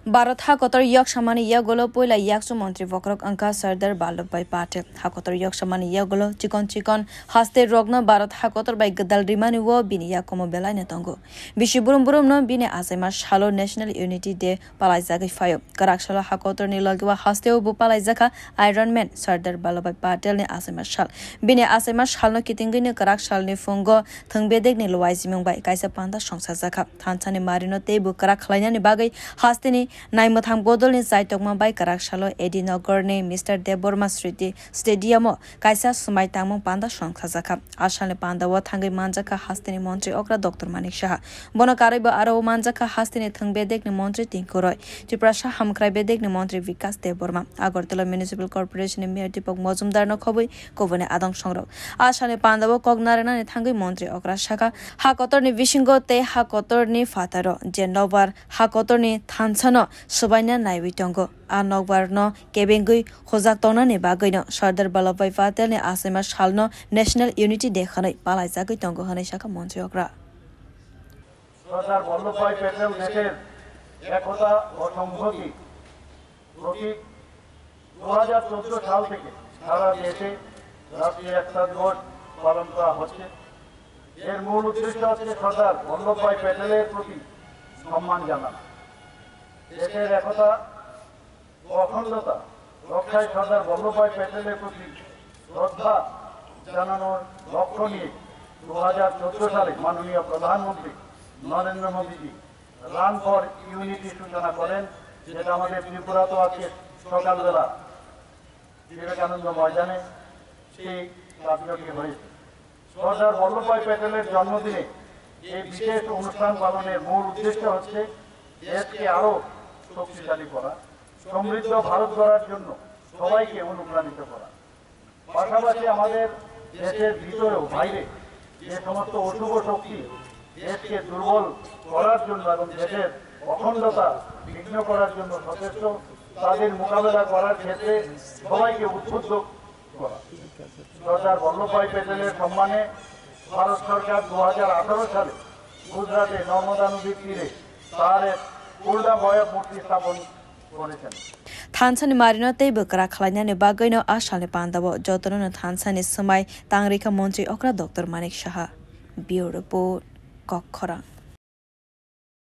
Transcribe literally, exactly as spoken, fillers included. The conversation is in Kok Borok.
Bharat hakotor yok samani yagulo puila yaksu montri bokrok wngkha Sardar Vallabhbhai Patel. Hakotor yok samani yagulo chikon chikon haste rokno Bharat hakotor bai gwdal rimani o bini yakumo belaino tongo. Bisi burum burumno bini achaima salo National Unity Day palaijagwi phaio. Kwrak salo hakotorni logi o hasteo bo palaijakha Iron Man Sardar Vallabhbhai Patel ni achaima sal. Bini achaima salno kitingwino kwrak salni phungo thwng bedekni luaijimung bai kaisa panda songsajakha. Thansani marino teibo kwrak khlainani bagwi hasteni naimwthang bodolni chaitokma bai kwrak salo A D Nagarni Mister Debbarma Smriti Stadium o kaisa swmai tangmung panda songsajakha. A salni pandao thangwi manjakha hasteni montri okra Doctor Manik Saha. Bono karwibo aro o manjakha hasteni thwng bedekni montri Tinku Roy, Tiprasa hamkrai bedekni montri Vikas Debbarma, Agartala Municipal Corporation ni Mayor Deepak Majumdar no khobwi kubuni adong songrok. A salni pandao kok narwknani thangwi montri okra sakha, hakotorni bisingo tei hakotorni phataro je nokbar hakotorni thansano swbaina naiwi tongo. A nokbarno kebengwi hojak tongnani bagwino Sardar Vallabhbhai Patel ni achaima salno National Unity Day hwnwi palaijagwi tongo hwnwi sakha montri okra. Sardar বল্লভভাই প্যাটেল দেশের একতা ও সংহতি প্রতীক। দু হাজার চোদ্দ সাল থেকে সারা দেশে রাষ্ট্রীয় একতা দিবস পালন করা হচ্ছে। এর মূল উদ্দেশ্য হচ্ছে সর্দার বল্লভভাই প্যাটেলের প্রতি সম্মান জানানো, দেশের একতা ও অখণ্ডতা রক্ষায় সর্দার বল্লভভাই প্যাটেলের প্রতি শ্রদ্ধা জানানোর লক্ষ্য নিয়ে দু হাজার চোদ্দ সালে মাননীয় প্রধানমন্ত্রী নরেন্দ্র মোদীজি রান ফর ইউনিটি সূচনা করেন, যেটা আমাদের ত্রিপুরাতেও আজকে সকালবেলা বিবেকানন্দ ময়দানে সেই কার্যটি হয়েছে। সর্দার বল্লভভাই প্যাটেলের জন্মদিনে এই বিশেষ অনুষ্ঠান পালনের মূল উদ্দেশ্য হচ্ছে দেশকে আরও শক্তিশালী করা, সমৃদ্ধ ভারত গড়ার জন্য সবাইকে অনুপ্রাণিত করা। পাশাপাশি আমাদের দেশের ভিতরেও বাইরে যে সমস্ত অশুভ শক্তি দেশকে দুর্বল করার জন্য এবং দেশের অখণ্ডতা বিঘ্ন করার জন্য সচেষ্ট, তাদের মোকাবেলা করার ক্ষেত্রে সবাইকে উদ্বুদ্ধ করা। সর্দার বল্লভভাই প্যাটেলের সম্মানে ভারত সরকার দু হাজার আঠারো সালে গুজরাটে নর্মদা নদীর তীরে তার এক পূর্ণাবয়ব মূর্তি স্থাপন করেছেন। Thansani marino tei bwkra khlainani bagwino a salni pandao jotono thansani swmai tangrikha montri okra Doctor Manik Saha. Bureau Report, Kokkhorang.